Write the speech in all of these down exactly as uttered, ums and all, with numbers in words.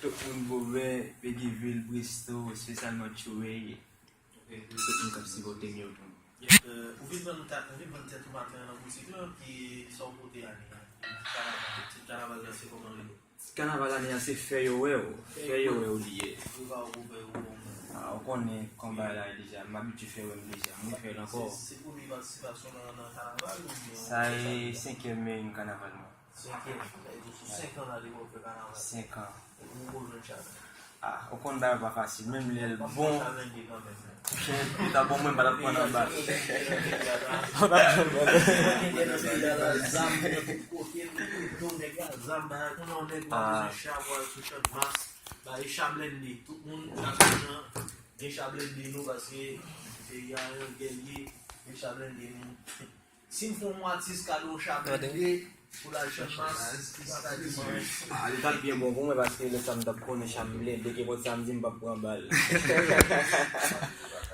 Tout moun Goben, Petyonvil, Bristol, espesyalman Tchouray. Tout moun k ap sipòte m yo tou. Ou vin vann ka- ou vin vann tèt ou maten an nan boutik lan ki sa w pote ane an? Kanaval, ti kanaval la se kòman li ye? Kanaval ane a se fè yo wè w, fè yo wè w li ye. Yo pa ou fè yo wè w. Ah, ou konnen kòman bagay la ye deja, m abitye fè wè m deja, m refè l ankò. Se premye patisipasyon nan nan kanaval oubyen? Sa e senkyèm kanaval mwen. Senkyèm, sa vle di sou senk an la li wè w fè kanaval. Senk an. Ou poko jwenn chak. Ah, ou konn bagay pa fasil, menm lè l bon. Yo ta ban mwen, m pa t ap pran nan bal. Zam nan tout kote, tout do nèg la, zam bagay, konnen yon nèg ou bezwen cha pou al sou Channmas, ba e cha blende, tout moun, chak moun gen cha blende nou, paske peyi a yon gè l ye, e cha blende nou. Si m fè yon atis kado yon cha blende pou l al Channmas, li pa ka di m anyen. Ah, li t ap byen bon pou mwen paske lè sa m t ap konnen cha blende, kenpòt sa m di m p ap pran bal.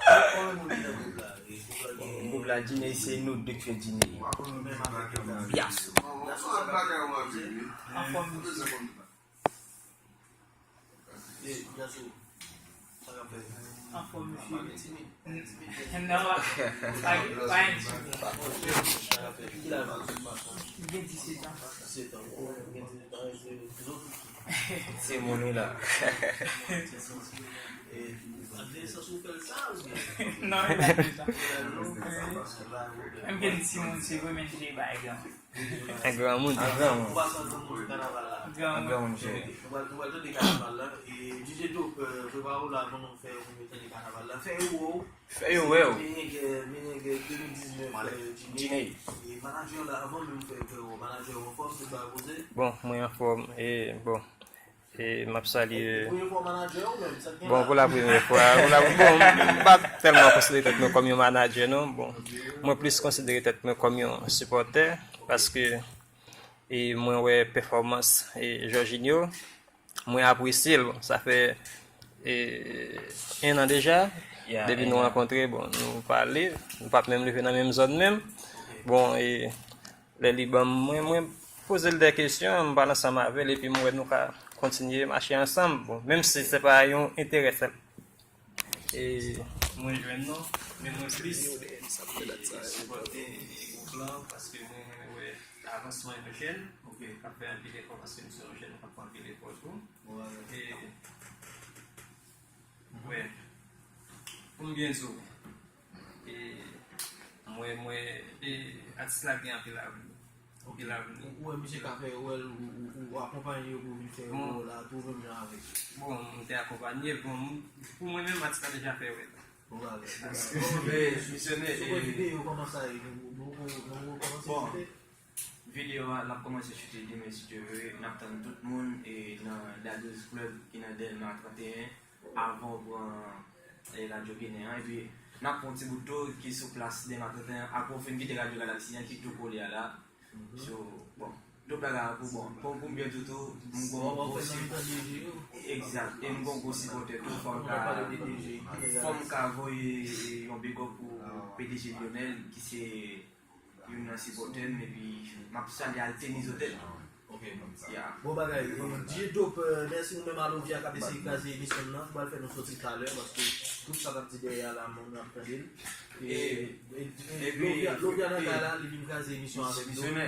Konbyen moun ki nan gwoup la? E gwoup la gen... Gwoup la, Djiney, se nou de k fè Djiney. Menm avèk yo la. Yaso. Yaso, sa ka fè. Anfòm, mesye. Anfòm, mesye. Non, pa, pa entimide. Ki laj ou? M gen disèt an. Disèt an. Ou gen disèt an, e se zot. Se moun wi la. E, adolesans ou fè l sa, oubyen? Non, e pa de sa. M gen timoun, se vre, men m te bay gran. An granmoun. An granmoun. Ou pa san granmoun sou kanaval la? An granmoun, cheri. Nou pral, nou pral tande kanaval la. E, D J Dope, prepare w la, pou nou fè yon tande kanaval la. Fè yo wè w. Fè yo wè w. Menegè, Menegè de mil diznèf, Djiney. E, manadjè la, avan menm fè yo wè w, manadjè w anfòm, tout bagay poze? Bon, mwen anfòm. E, bon. E m ap salye... Bon, pou la premyè fwa, pou la, bon, m pa tèlman konsidere tèt mwen kòm yon manadjè, non. Bon, mwen plis konsidere tèt mwen kòm yon sipòtè, paske, e, mwen wè pèfòmans, e, Jorginho, mwen apresye l. Bon, sa fè, e, en an deja, depi nou rankontre, bon, nou pale, nou pa t menm leve nan menm zòn menm. Bon, e, Lè li ban m, mwen, mwen poze l de kesyon, m pale ansanm avè l, epi m wè nou ka kontinye mache ansanm. Bon, menm si se pa yon enterè sèl, e, mwen jwenn non, men mwen plis, e, sipòte gwoup lan, paske mwen, mwen wè avansman yon jèn k ap fè anpil efò, paske m se yon jèn k ap fè anpil efò tou. E, wè, pou m byen di w, e, mwen, mwen, e, atis la gen anpil avni. Anpil avni. Ou, ou wè misye ka fè, ou wè l, ou, ou, ou akonpaye yo pou vin fè yo la tou menm jan avèk yo? Bon, m te akonpaye l, bon, m, pou mwen menm, atis la deja fè wè l. Bon bagay. Bon, e, misyonè, sou pwen videyo, kòman sa ye? Nou, nou, nou, nou kòmanse vite? Videyo a, l ap kòmanse chute demen, si Dye vle. N ap tann tout moun, e, nan Daddy's Club ki nan Dèlma trannteyen, avan w pran, e, Radyo Ginen an. Epi, n ap pran yon ti bout tou ki sou plas Dèlma trannteyen, apre w fin kite Radyo Galaxy an ki tou kole a la. So, bon, tout bagay la pou bon. Pou, pou m byen di w tou, m gon gwo sipòtè. Egzak. E m gon gwo sipòtè tou. Fò m ka, fò m ka voye, e, yon big up pou P D G Lionel, ki se youn nan sipòtè m, epi m ap salye Alteniz Otèl. Ok. Bon bagay. E, D J Dope, e, mèsi ou menm a Lovia k ap eseye kraze emisyon nan. Ou pral fè nou soti talè, paske tout sa k ap di dèyè a la, moun ap tande l. E, e, e, Lovia, Lovia nan kay la, li vin kraze emisyon avèk nou. Misyonè.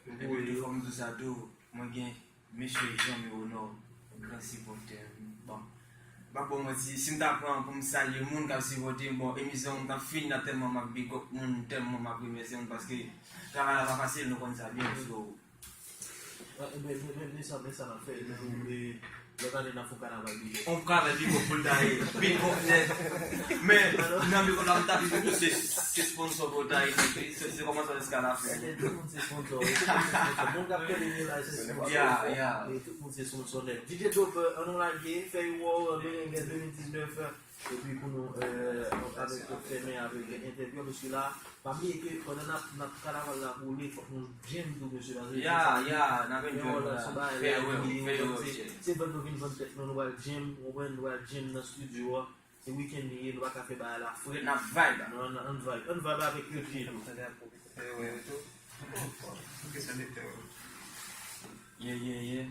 Epi tou, fò m di w sa tou, mwen gen Mesye Jean Mironor, gran sipòtè m. Bon, m pa bon manti, si m ta pran pou m salye moun k ap sipòte m, bon, emisyon an t ap fin la, tèlman m ap big up moun, tèlman m ap remèsye moun, paske travay la pa fasil, nou konn sa byen, so. Men, men, men, men sa, men sa n ap fè, lòt ane n ap fè yon kanaval big up. On kanaval big up pou l ta ye, big up nèt. Men, nan mikwo la, m ta vin tou se, se sponsor pou ta ye, se, se kòmanse jiska lafen. Tout moun se sponsor, tout moun se sponsor. Moun k ap tande nou la, se sponsor. Yeah, yeah. E tout moun se sponsor nèt. D J Dope, an nou lage, fè yo wè w, Menegè de mil diznèf, epi pou nou, e, avèk, fèmen avèk entèvyou, paske la, pa bliye ke pandan n ap, n ap kanaval la boule, fòk nou jam tou, mesye, paske... Yeah, yeah, n ap enjoy la. Fè yo wè, fè yo wè. Se vann nou vin vann tèt nou, nou pral jam, ou konprann, nou pral jam nan estidyo a. Se wikenn li ye, nou pa ka fè bagay la frèt. N ap vibe. Non, ann, ann vibe. Ann vibe avèk yo tou. Yeah, yeah, yeah.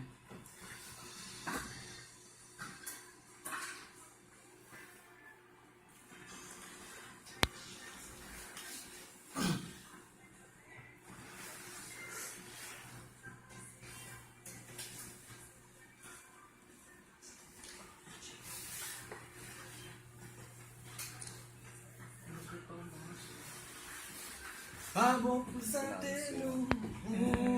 Pa bon pou sante nou.